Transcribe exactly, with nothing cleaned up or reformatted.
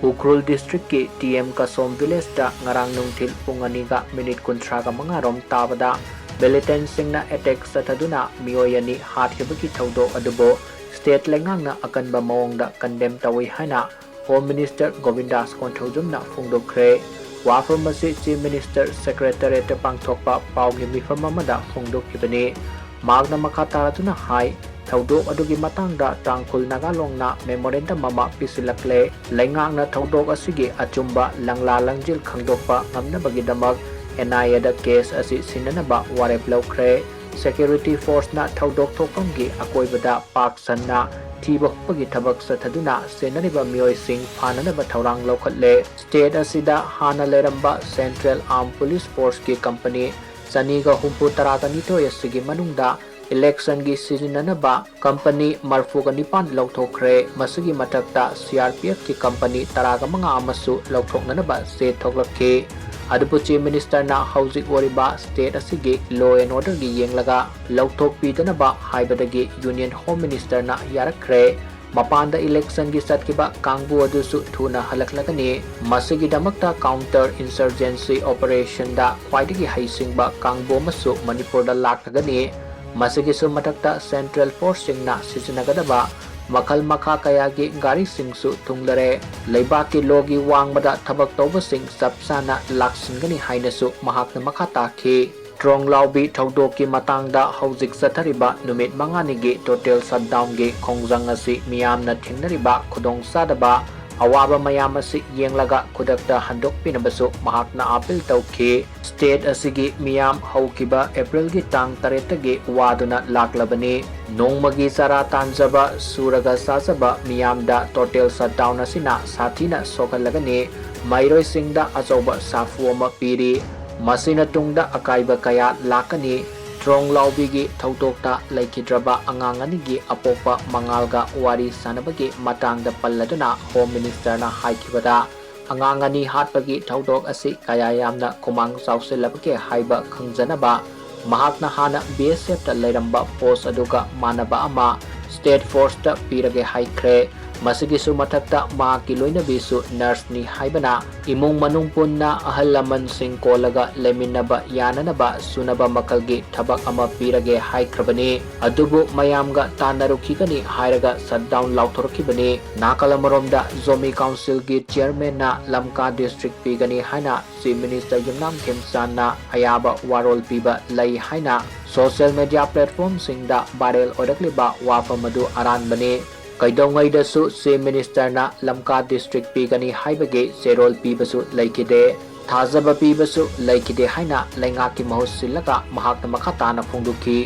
ꯎꯈ꯭ꯔꯨꯜ ꯗꯤꯁꯇ꯭ꯔꯤꯛꯀꯤ T M ꯀꯁꯣꯝ ꯚꯤꯂꯦꯖꯇ ꯉꯔꯥꯡ ꯅꯨꯡꯊꯤꯜ ꯄꯨꯡ ꯑꯅꯤꯒ ꯃꯤꯅꯤꯠ ꯀꯨꯟꯊ꯭ꯔꯥꯒ ꯃꯉꯥ ꯔꯣꯝ ꯇꯥꯕꯗ ꯃꯤꯂꯤꯇꯦꯟꯠꯁꯤꯡꯅ ꯑꯦꯇꯦꯛ ꯆꯠꯊꯗꯨꯅ ꯃꯤꯑꯣꯏ ꯑꯅꯤ ꯍꯥꯠꯈꯤꯕꯒꯤ ꯊꯧꯗꯣꯛ ꯑꯗꯨꯕꯨ ꯁ꯭ꯇꯦꯠ ꯂꯩꯉꯥꯛꯅ ꯑꯀꯟꯕ ꯃꯑꯣꯡꯗ ꯀꯟꯗꯦꯝ ꯇꯧꯏ ꯍꯥꯏꯅ ꯍꯣꯝ ꯃꯤꯅꯤꯁꯇꯔ ꯒꯣꯕꯤꯟꯗꯥꯁ ꯀꯣꯟꯊꯧꯖꯝꯅ ꯐꯣꯡꯗꯣꯛꯈ꯭ꯔꯦ꯫ ꯋꯥꯐꯝ ꯑꯁꯤ ꯆꯤꯐ ꯃꯤꯅꯤꯁꯇꯔ ꯁꯦꯀ꯭ꯔꯦꯇꯔꯤꯌꯦꯠꯇ ꯄꯥꯡꯊꯣꯛꯄ ꯄꯥꯎꯒꯤ ꯃꯤꯐꯝ ꯑꯃꯗ ꯐꯣꯡꯗꯣꯛꯈꯤꯕꯅꯤ꯫ ꯃꯍꯥꯛꯅ ꯃꯈꯥ ꯇꯥꯔꯗꯨꯅ ꯍꯥꯏ, ꯊꯧꯗꯣꯛ ꯑꯗꯨꯒꯤ ꯃꯇꯥꯡꯗ ꯇꯥꯡꯈꯨꯜ ꯅꯥꯒꯥ ꯂꯣꯡꯅ ꯃꯦꯃꯣꯔꯦꯟꯗꯝ ꯑꯃ ꯄꯤꯁꯤꯜꯂꯛꯂꯦ꯫ ꯂꯩꯉꯥꯛꯅ ꯊꯧꯗꯣꯛ ꯑꯁꯤꯒꯤ ꯑꯆꯨꯝꯕ ꯂꯪꯂꯥ ꯂꯪꯖꯤꯜ ꯈꯪꯗꯣꯛꯄ ꯉꯝꯅꯕꯒꯤꯗꯃꯛ ꯑꯦꯟ ꯑꯥꯏ ꯑꯦꯗ ꯀꯦꯁ ꯑꯁꯤ ꯁꯤꯟꯅꯅꯕ ꯋꯥꯔꯦꯞ ꯂꯧꯈ꯭ꯔꯦ꯫ ꯁꯦꯀ꯭ꯌꯨꯔꯤꯇꯤ ꯐꯣꯔꯁꯅ ꯊꯧꯗꯣꯛ ꯊꯣꯛꯐꯝꯒꯤ ꯑꯀꯣꯏꯕꯗ ꯄꯥꯛ ꯁꯟꯅ ꯊꯤꯕ ꯍꯨꯝꯕꯒꯤ ꯊꯕꯛ ꯆꯠꯊꯗꯨꯅ ꯆꯦꯟꯅꯔꯤꯕ ꯃꯤꯑꯣꯏꯁꯤꯡ ꯐꯥꯅꯅꯕ ꯊꯧꯔꯥꯡ ꯂꯧꯈꯠꯂꯦ꯫ ꯁ꯭ꯇꯦꯠ ꯑꯁꯤꯗ ꯍꯥꯟꯅ ꯂꯩꯔꯝꯕ ꯁꯦꯟꯇ꯭ꯔꯦꯜ ꯑꯥꯔꯝ ꯄꯨꯂꯤꯁ ꯐꯣꯔꯁꯀꯤ ꯀꯝꯄꯅꯤ ꯆꯅꯤꯒ ꯍꯨꯝꯐꯨ ꯇꯔꯥꯒ ꯅꯤꯊꯣꯏ ꯑꯁꯤꯒꯤ ꯃꯅꯨꯡꯗ ꯏꯂꯦꯛꯁꯟꯒꯤ ꯁꯤꯖꯤꯟꯅꯅꯕ ꯀꯝꯄꯅꯤ ꯃꯔꯐꯨꯒ ꯅꯤꯄꯥꯟ ꯂꯧꯊꯣꯛꯈ꯭ꯔꯦ꯫ ꯃꯁꯤꯒꯤ ꯃꯊꯛꯇ ꯁꯤ ꯑꯥꯔ ꯄꯤ ꯑꯦꯐꯀꯤ ꯀꯝꯄꯅꯤ ꯇꯔꯥꯒ ꯃꯉꯥ ꯑꯃꯁꯨ ꯂꯧꯊꯣꯛꯅꯅꯕ ꯆꯦ ꯊꯣꯛꯂꯛꯈꯤ꯫ ꯑꯗꯨꯕꯨ ꯆꯤꯐ ꯃꯤꯅꯤꯁꯇꯔꯅ ꯍꯧꯖꯤꯛ ꯑꯣꯏꯔꯤꯕ ꯁ꯭ꯇꯦꯠ ꯑꯁꯤꯒꯤ ꯂꯣ ꯑꯦꯟ ꯑꯣꯔꯗꯔꯒꯤ ꯌꯦꯡꯂꯒ ꯂꯧꯊꯣꯛꯄꯤꯗꯅꯕ ꯍꯥꯏꯕꯗꯒꯤ ꯌꯨꯅꯤꯌꯟ ꯍꯣꯝ ꯃꯤꯅꯤꯁꯇꯔꯅ ꯌꯥꯔꯛꯈ꯭ꯔꯦ꯫ ꯃꯄꯥꯟꯗ ꯏꯂꯦꯛꯁꯟꯒꯤ ꯆꯠꯈꯤꯕ ꯀꯥꯡꯕꯨ ꯑꯗꯨꯁꯨ ꯊꯨꯅ ꯍꯜꯂꯛꯂꯒꯅꯤ꯫ ꯃꯁꯤꯒꯤꯗꯃꯛꯇ ꯀꯥꯎꯟꯇꯔ ꯏꯟꯁꯔꯖꯦꯟꯁꯤ ꯑꯣꯄꯔꯦꯁꯟꯗ ꯈ꯭ꯋꯥꯏꯗꯒꯤ ꯍꯩꯁꯤꯡꯕ ꯀꯥꯡꯕꯨ ꯑꯃꯁꯨ ꯃꯅꯤꯄꯨꯔꯗ ꯂꯥꯛꯂꯒꯅꯤ꯫ ꯃꯁꯤꯒꯤꯁꯨ ꯃꯊꯛꯇ ꯁꯦꯟꯇ꯭ꯔꯦꯜ ꯐꯣꯔꯁꯁꯤꯡꯅ ꯁꯤꯖꯤꯟꯅꯒꯗꯕ ꯃꯈꯜ ꯃꯈꯥ ꯀꯌꯥꯒꯤ ꯒꯥꯔꯤꯁꯤꯡꯁꯨ ꯊꯨꯡꯂꯔꯦ꯫ ꯂꯩꯕꯥꯛꯀꯤ ꯂꯣꯒꯤ ꯋꯥꯡꯃꯗ ꯊꯕꯛ ꯇꯧꯕꯁꯤꯡ ꯆꯞ ꯆꯥꯅ ꯂꯥꯛꯁꯤꯟꯒꯅꯤ ꯍꯥꯏꯅꯁꯨ ꯃꯍꯥꯛꯅ ꯃꯈꯥ ꯇꯥꯈꯤ꯫ ꯇ꯭ꯔꯣꯡꯂꯥꯎꯕꯤ ꯊꯧꯗꯣꯛꯀꯤ ꯃꯇꯥꯡꯗ ꯍꯧꯖꯤꯛ ꯆꯠꯊꯔꯤꯕ ꯅꯨꯃꯤꯠ ꯃꯉꯥꯅꯤꯒꯤ ꯇꯣꯇꯦꯜ ꯁꯠꯗꯥꯎꯟꯒꯤ ꯈꯣꯡꯖꯪ ꯑꯁꯤ ꯃꯤꯌꯥꯝꯅ ꯊꯦꯡꯅꯔꯤꯕ ꯈꯨꯗꯣꯡꯆꯥꯗꯕ, ꯑꯋꯥꯕ ꯃꯌꯥꯝ ꯑꯁꯤ ꯌꯦꯡꯂꯒ ꯈꯨꯗꯛꯇ ꯍꯟꯗꯣꯛꯄꯤꯅꯕꯁꯨ ꯃꯍꯥꯛꯅ ꯑꯥꯄꯤꯜ ꯇꯧꯈꯤ꯫ ꯁ꯭ꯇꯦꯠ ꯑꯁꯤꯒꯤ ꯃꯤꯌꯥꯝ ꯍꯧꯈꯤꯕ ꯑꯦꯄ꯭ꯔꯤꯜꯒꯤ ꯇꯥꯡ ꯇꯔꯦꯠꯇꯒꯤ ꯋꯥꯗꯨꯅ ꯂꯥꯛꯂꯕꯅꯤ꯫ ꯅꯣꯡꯃꯒꯤ ꯆꯔꯥ ꯇꯥꯟꯖꯕ, ꯁꯨꯔꯒ ꯆꯥꯖꯕ ꯃꯤꯌꯥꯝꯗ ꯇꯣꯇꯦꯜ ꯁꯠꯗꯥꯎꯟ ꯑꯁꯤꯅ ꯁꯥꯊꯤꯅ ꯁꯣꯛꯍꯜꯂꯒꯅꯤ꯫ ꯃꯍꯩꯔꯣꯏꯁꯤꯡꯗ ꯑꯆꯧꯕ ꯁꯥꯐꯨ ꯑꯃ ꯄꯤꯔꯤ꯫ ꯃꯁꯤꯅ ꯇꯨꯡꯗ ꯑꯀꯥꯏꯕ ꯀꯌꯥ ꯂꯥꯛꯀꯅꯤ꯫ ꯇ꯭ꯔꯣꯡꯂꯥꯎꯕꯤꯒꯤ ꯊꯧꯗꯣꯛꯇ ꯂꯩꯈꯤꯗ꯭ꯔꯕ ꯑꯉꯥꯡ ꯑꯅꯤꯒꯤ ꯑꯄꯣꯛꯄ ꯃꯉꯥꯜꯒ ꯋꯥꯔꯤ ꯁꯥꯅꯕꯒꯤ ꯃꯇꯥꯡꯗ ꯄꯜꯂꯗꯨꯅ ꯍꯣꯝ ꯃꯤꯅꯤꯁꯇꯔꯅ ꯍꯥꯏꯈꯤꯕꯗ, ꯑꯉꯥꯡ ꯑꯅꯤ ꯍꯥꯠꯄꯒꯤ ꯊꯧꯗꯣꯛ ꯑꯁꯤ ꯀꯌꯥ ꯌꯥꯝꯅ ꯈꯨꯃꯥꯡ ꯆꯥꯎꯁꯤꯜꯂꯕꯒꯦ ꯍꯥꯏꯕ ꯈꯪꯖꯅꯕ ꯃꯍꯥꯛꯅ ꯍꯥꯟꯅ ꯕꯤ ꯑꯦꯁ ꯑꯦꯐꯇ ꯂꯩꯔꯝꯕ ꯄꯣꯁ ꯑꯗꯨꯒ ꯃꯥꯟꯅꯕ ꯑꯃ ꯁ꯭ꯇꯦꯠ ꯐꯣꯔꯁꯇ ꯄꯤꯔꯒꯦ ꯍꯥꯏꯈ꯭ꯔꯦ꯫ ꯃꯁꯤꯒꯤꯁꯨ ꯃꯊꯛꯇ ꯃꯍꯥꯛꯀꯤ ꯂꯣꯏꯅꯕꯤꯁꯨ nurse ꯅꯤ ꯍꯥꯏꯕꯅ, ꯏꯃꯨꯡ ꯃꯅꯨꯡ ꯄꯨꯟꯅ ꯑꯍꯜ ꯂꯃꯟꯁꯤꯡ ꯀꯣꯜꯂꯒ ꯂꯩꯃꯤꯟꯅꯕ ꯌꯥꯅꯅꯕ ꯁꯨꯅꯕ ꯃꯈꯜꯒꯤ ꯊꯕꯛ ꯑꯃ ꯄꯤꯔꯒꯦ ꯍꯥꯏꯈ꯭ꯔꯕꯅꯤ꯫ ꯑꯗꯨꯕꯨ ꯃꯌꯥꯝꯒ ꯇꯥꯟꯅꯔꯨꯈꯤꯒꯅꯤ ꯍꯥꯏꯔꯒ shutdown ꯂꯥꯎꯊꯣꯔꯛꯈꯤꯕꯅꯤ꯫ ꯅꯥꯀꯜ ꯑꯃꯔꯣꯝꯗ ꯖꯣꯃꯤ council ꯒꯤ chairman ꯅ ꯂꯝꯀꯥ district ꯄꯤꯒꯅꯤ ꯍꯥꯏꯅ Chief Minister ꯌꯨꯝꯅꯥꯝ ꯈꯦꯝꯆꯥꯟꯅ ꯑꯌꯥꯕ ꯋꯥꯔꯣꯜ ꯄꯤꯕ ꯂꯩ ꯍꯥꯏꯅ social media platform ꯁꯤꯡꯗ viral ꯑꯣꯏꯔꯛꯂꯤꯕ ꯋꯥꯐꯝ ꯑꯗꯨ ꯑꯔꯥꯟꯕꯅꯤ꯫ ꯀꯩꯗꯧꯉꯩꯗꯁꯨ Chief Minister ꯅ ꯂꯝꯀꯥ district ꯄꯤꯒꯅꯤ ꯍꯥꯏꯕꯒꯤ ꯆꯦꯔꯣꯜ ꯄꯤꯕꯁꯨ ꯂꯩꯈꯤꯗꯦ, ꯊꯥꯖꯕ ꯄꯤꯕꯁꯨ ꯂꯩꯈꯤꯗꯦ ꯍꯥꯏꯅ ꯂꯩꯉꯥꯛꯀꯤ ꯃꯍꯨꯠ ꯁꯤꯜꯂꯒ ꯃꯍꯥꯛꯅ ꯃꯈꯥ ꯇꯥꯅ ꯐꯣꯡꯗꯣꯛꯈꯤ꯫